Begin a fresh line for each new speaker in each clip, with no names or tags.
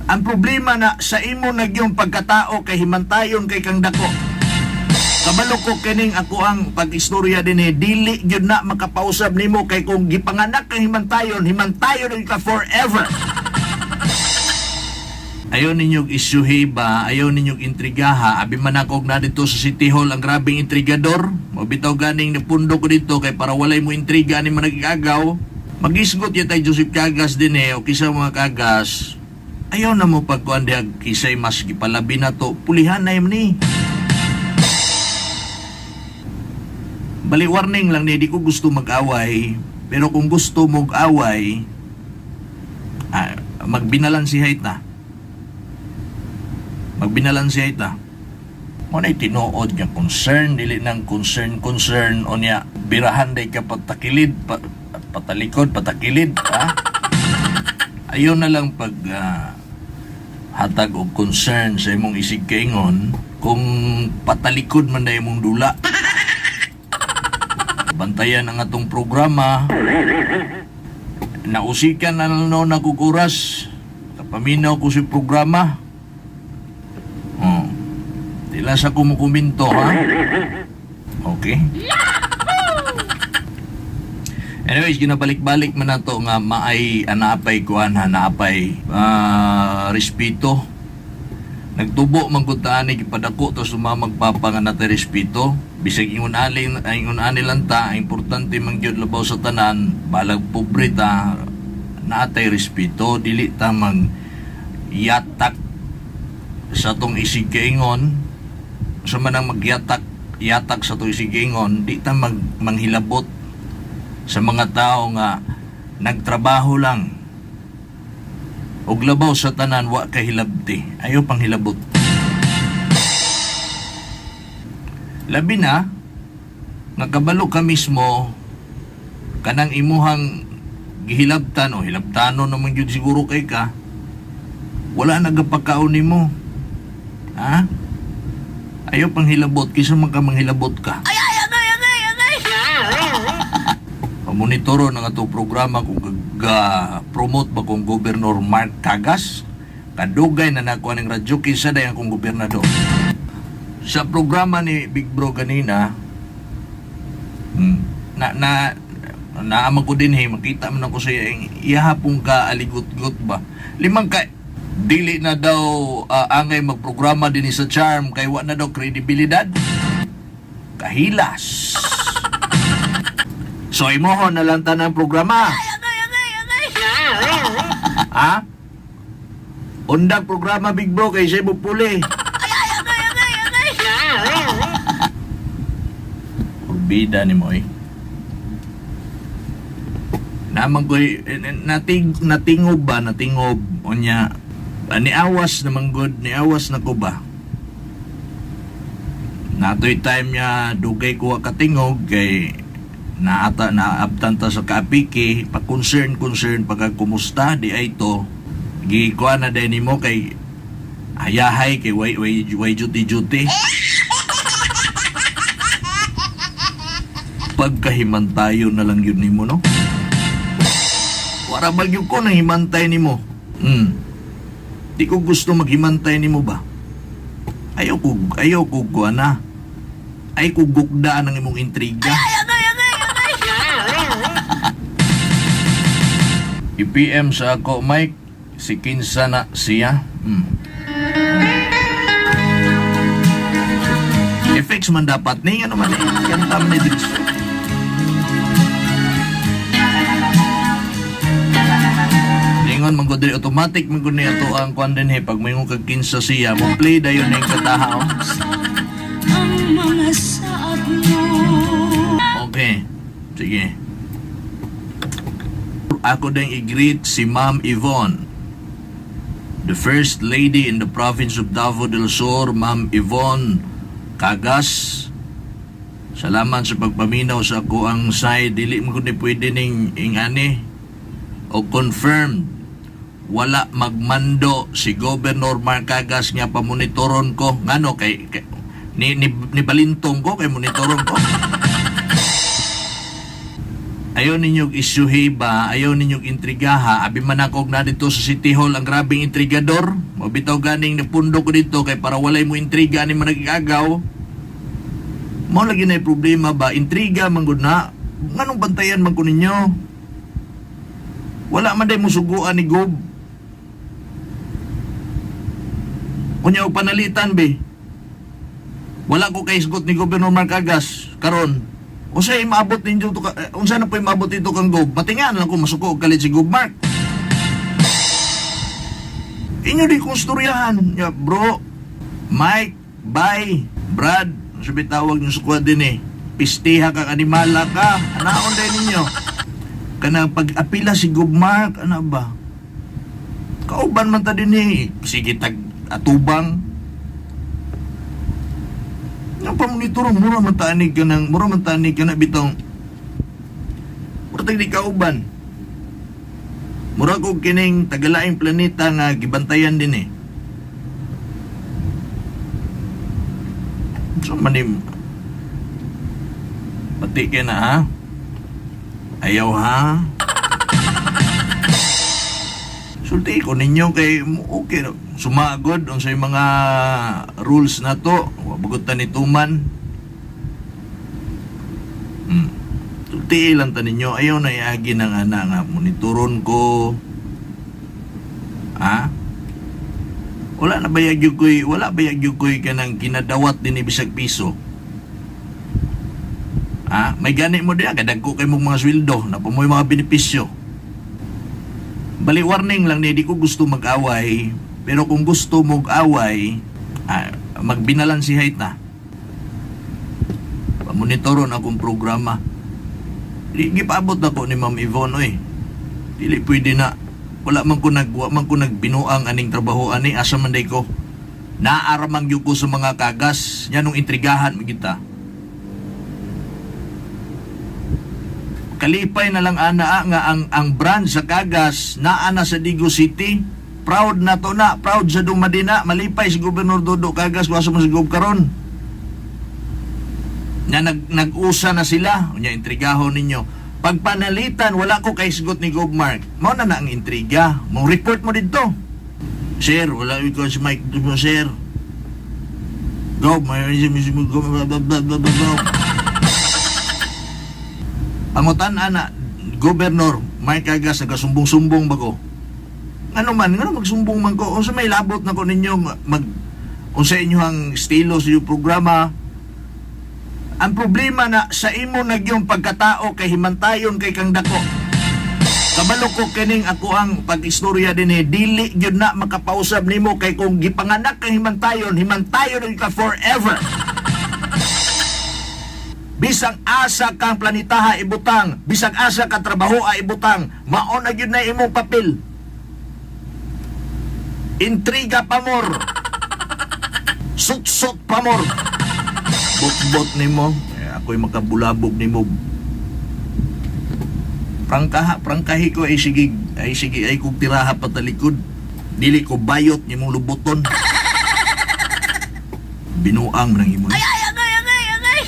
Ang problema na sa imo nagyong pagkatao kay himantayon kay kang dako. Kabalo ko kining ako ang pag-istorya din eh, dili gyud na makapausab nimo kay kung gipanganak kang himantayon, himantayon ka forever. Ayaw ninyong isyuhi ba, ayaw ninyong intrigaha, abi man ako na dito sa City Hall ang grabing intrigador. Mabitaw ganing napundo ko dito kay para walay mo intriga ni managagaw. Magisgot yun tayo Joseph Cagas din eh, o kisa mga Cagas. Ayaw na mo pagkuhan diha kisay mas gipalabi na to, pulihan na yun ni. Bali warning lang ni, di ko gusto mag-away, pero kung gusto mag-away, magbinalan si Hayt na. Magbinalan siya ita. Mo na'y tinuod nga concern, dili nang concern, concern, o niya, birahan day ka patakilid, patalikod, patakilid, ha? Ayaw na lang pag hatag og concern sa imong isig kaingon, kung patalikod man na imong dula. Bantayan ang atong programa. Nausikan na lang noon ako oras. Kapaminaw ko si programa. Oh. Di lang sa kumukuminto, ha? Okay. Anyways, ginabalik-balik man nato nga maay anapay kuan ha, naapay respeto. Nagtubo man gud ta ani gipadako to sumamag papa nga natay respeto. Bisag ingon ali ingon ani lang ta, ang importante man gyud labaw sa tanan, balag pobre ta, naatay respeto, dili ta mang yatak sa tong isig kaingon, sa manang magyatak yatak sa tong isig kaingon, di ta manghilabot sa mga tao nga nagtrabaho lang og labaw sa tanan wa kay hilabti, ayaw pang hilabot. Labi na nga kabalo ka mismo kanang imuhang gihilabtan o hilabtanon naman gyud siguro kay ka, wala nagapakaon nimo, ha? Ayaw pang hilabot kaysa man ka manghilabot ka.
Ay, ay, agay, agay, agay!
Monitoro ng atong programa kung ga-promote ba kung Governor Mark Cagas. Kadugay na nakuha ng radyo kinsa day akong gobernador. Sa programa ni Big Bro ganina, na na naamang ko din eh, makita man ako sa iya, iyahapong ka aligot-got ba. Limang ka, dili na daw angay magprograma din sa Charm kay wa na daw kredibilidad. Kahilas. So imoho na lang tanang programa.
Ay, agay, agay, agay!
Ha? Undag programa Big Bro kay Cebu Puli.
Ay, ay, agay, agay, agay!
Bida ni mo eh. Naman ko natingob ba natingob unya niawas naman good niawas na ko ba. Natoy time niya dugay ko katingog kay naata naabtan ta sa kaapiki pa concern concern pagka kumusta di ay to gikuha na din nimo kay hayahay kay way way way duty duty pagkahimantayo na lang yun nimo, no? Wara bagyo ko nang himantay nimo. Di ko gusto maghimantay nimo ba? Ayaw ko kuha na. Ay ko gukdaan ang imong intriga.
Ay, agay, agay, agay!
I-PM sa ako, Mike, si kinsa na siya. Effects man dapat ni ano man eh. Kanta man ni Diyos. Ingon man gud diri, automatic man gud niya to ang kuan din eh pag moingon kag kinsa siya mo play dayon ning kataha oh.
Ang mga saad mo.
Okay. Sige. Ako din i-greet si Ma'am Yvonne. The first lady in the province of Davao del Sur, Ma'am Yvonne Cagas. Salamat sa pagpaminaw sa ako ang side. Dili mo kundi pwede ning ingani o confirmed wala magmando si Governor Mark Cagas nga pamonitoron ko ngano kay ni balintong ko kay monitoron ko. Ayaw ninyo isyuhi ba, ayaw ninyo intrigaha, abi man ako na dito sa City Hall ang grabing intrigador. Mabitaw ganing napundo ko dito kay para walay mo intriga ni managagaw. Mao lagi na problema ba, intriga man gud na. Nganong bantayan man ko ninyo? Wala man day mo suguan ni Gob. Unya og panalitan be. Wala ko kaisgot ni Gobernador Mark Agas karon. Unsay maabot ninyo to unsa na po maabot dito kang Gob? Matingaan lang ko masuko og kalit si Gob Mark. Inyo di kong storyahan. Ya, bro, Mike, bye, Brad, sabi tawag niyo sa squad din eh. Pistiha ka, animala ka. Anaon din ninyo. Kanang pag-apila si Gob Mark, ano ba? Kauban man ta din eh. Sige, tag atubang. Nga pa monitor, mura man tanig ka ng, mura man tanig ka na bitong. Mura tag di kauban. Mura ko kining tagalaing planeta nga gibantayan din eh. So manim pati ka na ha? Ayaw ha? Sulti ko ninyo kay okay no. Sumagod unsay mga rules na to, wa bagot ta nituman. Sulti lang ta ninyo, ayaw na iagi ng ana nga monitoron ko. Ha? Wala na bayag gyud koy, wala bayag gyud koy kanang kinadawat dinhi bisag piso. Ha? May gani mo diya kadagko kay mong mga sweldo, na pa mo'y mga benepisyo. Bali warning lang ni di ko gusto mag-away, pero kung gusto mag-away, magbinalansihay ta. Pamonitoron akong programa. Di gipaabot ako ni Ma'am Yvonne oy. Dili pwede na. Wala man ko nagbinuang aning trabaho ani asa man day ko. Naaramang gyud ko sa mga kagas, nya nung intrigahan mo kita. Kalipay na lang ana nga ang brand sa Kagas naa na sa Digos City. Proud na to na, proud sa Dumadina, malipay si Gobernador Dodo Kagas wa sa man si Gob karon. Nga nag-usa na sila, unya intrigahon ninyo. Pagpanalitan, wala ko kaisgot ni Gob Mark. Mao na na ang intriga. Mo report mo didto. Sir, wala ko si Mike mo, sir. Gob, may blah, blah, blah, blah, blah, blah. Pangutan ana, Governor Mike Agas nagasumbong-sumbong ba ko? Ano man, ngano magsumbong man ko? Unsa may labot na ko ninyo mag unsa inyo ang estilo sa inyong programa? Ang problema na sa imo nagyong pagkatao kay himantayon kay kang dako. Kabalo ko kining ako ang pag-istorya din eh, dili gyud na makapausab nimo kay kung gipanganak kang himantayon, himantayon ka forever. Bisang asa kang planetaha ibutang, bisang asa ka trabaho a ibutang, mao na gyud na imong papel. Intriga pamor. Sutsot pamor. Bot-bot nimo, eh, ako'y makabulabog nimo. Prangkaha, prangkahi ko ay sige, ay sige, ay kog tiraha patalikod. Dili ko bayot nimong lubuton. Binuang man ang imo.
Ay, ay, agay, agay, agay!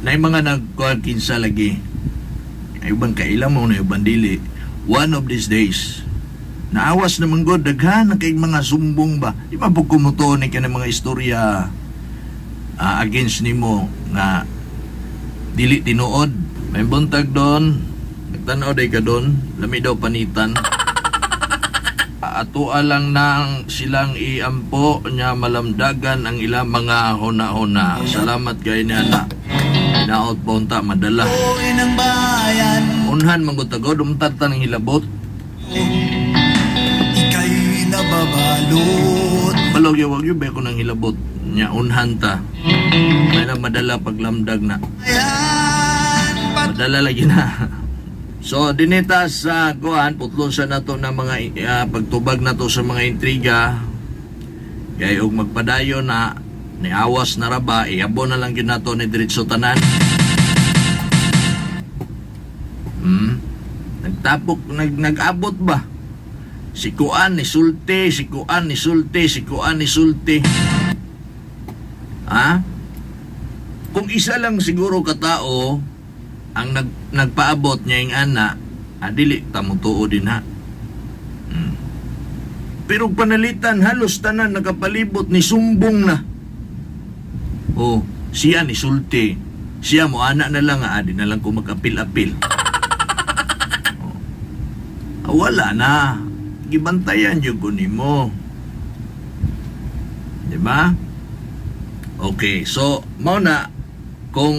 Na yung mga nagkuhan kinsa lagi. Ay ubang kaila mo na ubang dili. One of these days, naawas naman god, daghan na kay mga sumbong ba. Di ba po kumutuon ni ka ng mga istorya against nimo nga dili tinuod. May buntag doon, nagtanaw day ka doon, lami daw panitan. Atua lang nang silang iampo nya malamdagan ang ilang mga huna-huna. Salamat kay ni ana. Hinaot pa unta madala.
ng bayan,
Unhan manggod umtad ta ng hilabot.
ika'y nababalot.
Balog wag yun ba ko ng hilabot. Nya unhan ta. May na madala paglamdag na.
Ayan,
Madala lagi na. So dinita sa kuan putlon sa nato na mga pagtubag nato sa mga intriga. Kay og magpadayon na niawas na raba, iabo na lang gyud nato ni diretso tanan. Nagtapok nag-abot ba? Si Kuan ni sulti, si Kuan ni sulti, si Kuan ni sulti. Ha? Kung isa lang siguro katao, Ang nagpaabot niya yung ana, dili ta motuo din ha. Pero panalitan halos tanan nakapalibot ni sumbong na. Oh, siya ni sulti. Siya mo ana na lang di na lang ko magapil-apil. Oh. Wala na. Gibantayan jud ko nimo. Di ba? Okay, so mao na kung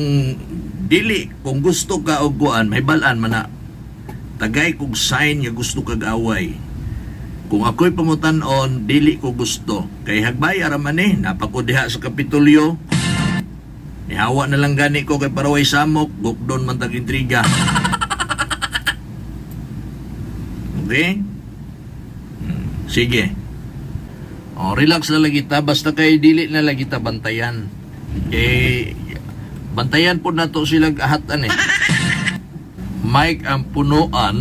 dili kung gusto ka og kuan, may balaan man na. Tagay kog sign nga gusto kag away. Kung ako'y pamutan-on, dili ko gusto. Kay hagbay ra man eh, napako diha sa Kapitolyo. Nihawa na lang gani ko kay Paraway Samok, gukdon man tag intriga. Okay? Sige. O, relax na lang kita, basta kay dili na lang kita bantayan. Kay bantayan po nato sila ahatan eh. Mike, ang punuan,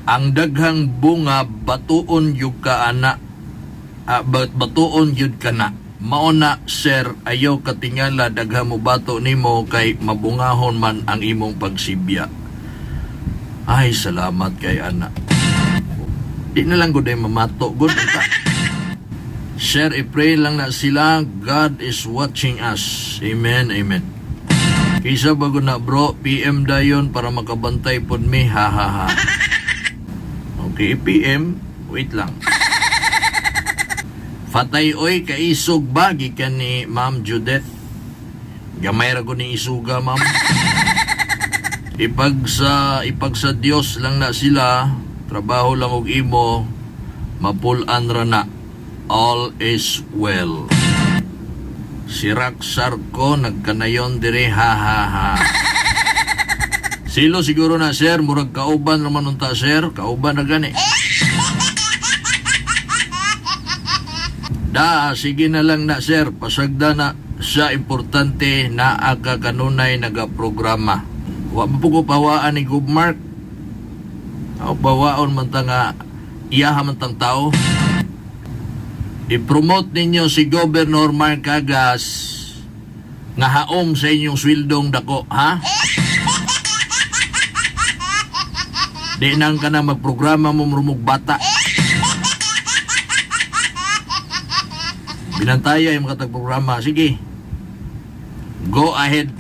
ang daghang bunga batuon yug ka ana. Batuon yud ka na. Mao na sir, ayaw katingala daghang mo bato nimo kay mabungahon man ang imong pagsibya. Ay, salamat kay ana. Di na lang gud ay mamato gud unta. Sir, i-pray lang na sila. God is watching us. Amen, amen. Kisa bago na bro, PM dayon para makabantay pod mi. Ha ha ha. Okay, PM, wait lang. Fatay oy kaisog ba gikan ni Ma'am Judith? Gamay ra ko ni isuga, ma'am. Ipag sa Dios lang na sila, trabaho lang og imo, mapulan ra na. All is well. Si Rock Sarko nagkanayon dire ha ha ha. Silo siguro na sir, murag kauban naman unta sir, kauban na gani. Da, sige na lang na sir, pasagda na sa importante na aga kanunay nagaprograma. Wa man po ko pawaan ni Gubmark. Aw pawaon man ta nga iyaha man tang tao. I-promote ninyo si Governor Mark Agas nga haom sa inyong swildong dako, ha? Di nang ka na magprograma mo rumog bata. Binantaya yung mga tagprograma. Sige. Go ahead.